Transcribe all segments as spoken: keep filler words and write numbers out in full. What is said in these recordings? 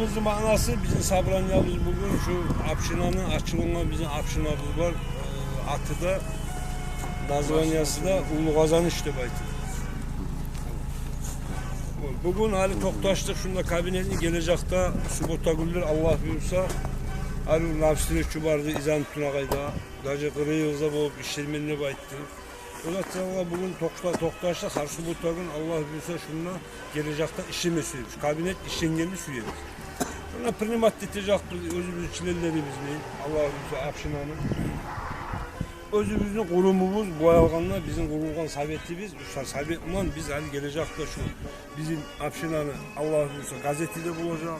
Оьзю маънасы, бизин собраниябыз бугюн шу общинаны ачылыгъына, бизин общинабыз бар, э, аты да, названиясы да Уллу Къазаныш деп айтылады. Бугюн гьали токъташдыкъ шунда кабинетни, гележекде суббота гюнлер, Аллагь буюрса, гьали навстречу барды Изамутдин агъай да, даже къырыйыгъызда болуп ишлермен деп айтды. О затлагъа бугюн токъта-, токъташдыкъ, гьар суббота гюн, Аллагь буюрса, шунда гележекде ишлеме сюебиз. Кабинет ишленгенни сюебиз. Шунда принимать этежекбиз оьзюбюзню членлерибизни, Аллагь буюрса, общинаны. Оьзюбюзню къурумубуз, булай алгъанда бизин къурулгъан советибиз, уьч совет булан биз гьали гележекде шу бизин общинаны, Аллагь буюрса, газети де болажакъ,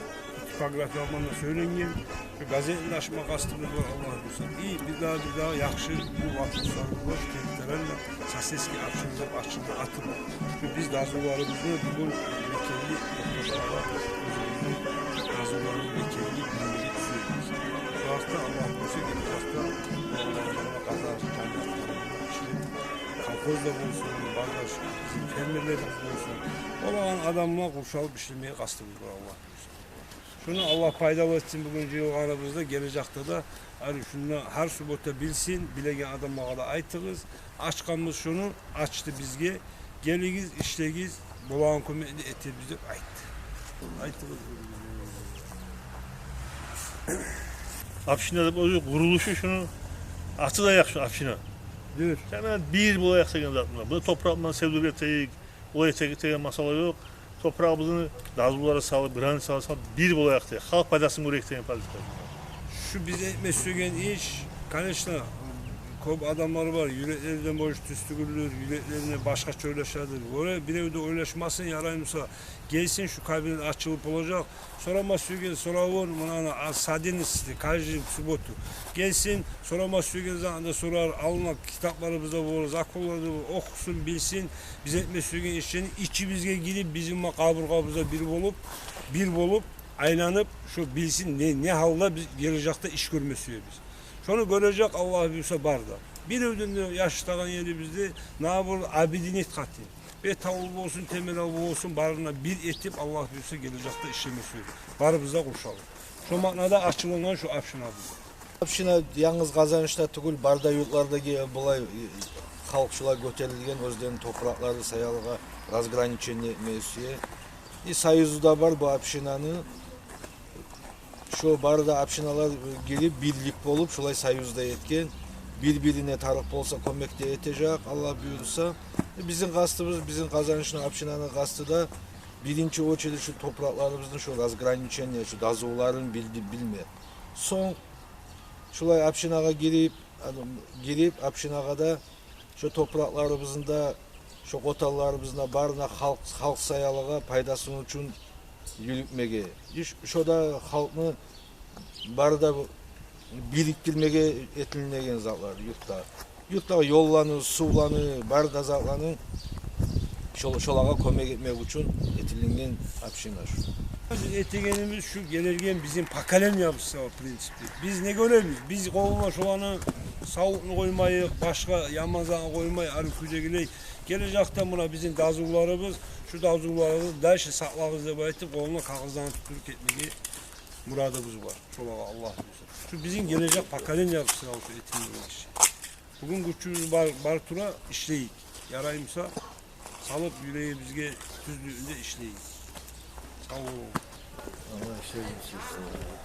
типография булан да сёйленген. Шу газетни де ачма къастыбыз бар, Аллагь буюрса. И бир дагъы, бир дагъы яхшы бу вакътисалгъа территориально соседский община деп ачылды аты бар. Шу биз дазуларыбызны бугюн мекенли токъташмагъа, оьзюбюзню дазуларыбызны мекенли билмеге сюебиз. Бу гьакъда, Аллагь буюрса, гележекде Къазаныш жамиятларыбызны иши, колхоз да болсун, бардаш бизин фермерлерибиз болсун, болагъан адамлар къуршалып ишлемеге къастыбыз бар, Аллагь буюрса. Шуну Аллагь пайдалы этсин, бугюн жыйылгъаныбызда, гележекде де, гьали шунда гьар суббота билсин, билеген адамлагъа да айтыгъыз. Ачгъанбыз шуну, ачды бизге, гелигиз, ишлегиз, болагъан кёмекни этебиз деп айтды. Айтыгъыз. Община деп оьзю къурулушу, шуну аты да яхшы, община. Дюр. Жана бир болайыкъ деген зат муна. Бу топуракъ булан севдюрюп этейик, олай этейик деген масъала ёкъ. Топурагъыбызны дазулары салып, границалары салып, бир болайыкъ деген, халкъ пайдасын гёрейик деген политика. Шу биз этме сюеген иш, конечно, кёп адамлар бар, юреклеринден бош тюз тюгюлдюр, юреклерине башгъача ойлашадыр. Оьре бирев де ойлашмасын, ярай буса, гелсин, шу кабинет ачылып болажакъ. Сорама сюеген соравун, муна, ана, а, с одиннадцати, каждый субботу. Гелсин, сорама сюеген затны да сорар, алына китапларыбыз да болар, законлар да болар, охусун, билсин. Биз этме сюеген ишни ичибизге гирип, бизин ма къабургъабызда бир болуп, бир болуп айланып, шо билсин, не, не гьалда биз гележекде иш гёрме сюебиз. Шону гёрежек, Аллагь буюрса, бары да. Биревден де яшыртагъан ерибизде, наоборот, объединить этип, Бетавул болсун, Темиравул болсун, барын да бир этип, Аллагь буюрса, гележекде ишлеме сюебиз. Барыбыз да къуршалып. Шо маънада ачылынгъан шо общинабыз. Община янгыз Къазанышда тюгюл, бары да юртларда ге-, булай, э, халкъ шулай гётерилген, оьзлерини топуракълары саялыгъа разграничение этмеге сюе. И союзу да бар бу общинаны. Шо бары да общиналар, э, гирип, бирлик болуп, шулай союз да этген. Бир-бирине тарыкъ болса, кёмек де этежек, Аллагь буюрса. Э, бизин къастыбыз, бизин Къазанышны общинаны къасты да, биринчи очередь, шу топуракъларыбызны шу разграничение, шу дазуларын билди-, билме. Сонг шулай общинагъа гирип, адам, гирип, общинагъа да шо топуракъларыбызны да, шо къотанларыбызны да барын да халкъ, халкъ саялыгъа, пайдасы учун юрютмеге. Иш, шо да халкъны бары да бириктирмеге этилинеген затлар юртда. Юртдагъы ёлланы, сувланы, бары да затланы шол-, шолагъа кёмек этмек учун этилинген община шу. Биз этегенибиз шу, гелеген бизин поколениябызгъа, в принципе. Биз не гёребиз? Биз къолуна шоланы савутну къоймайыкъ, башгъа яман затны къоймай, ари кюйдегилей. Гележекде муна бизин дазуларыбыз, шу дазуларыбыз дальше сакълагъыз деп айтып, къолуна кагъызланы тутдуруп гетмеге мурадыбыз бар. Шолагъа Аллагь буюрса. Шу бизин гележек поколениябызгъа шу этилинген иш. Бугюн гючюбюз бар, бар тура, ишлейик. Ярай буса, салып юрегибизге, тюзлюгюнде ишлейик. Сав болугъуз. Аллагь ишлегин сиз.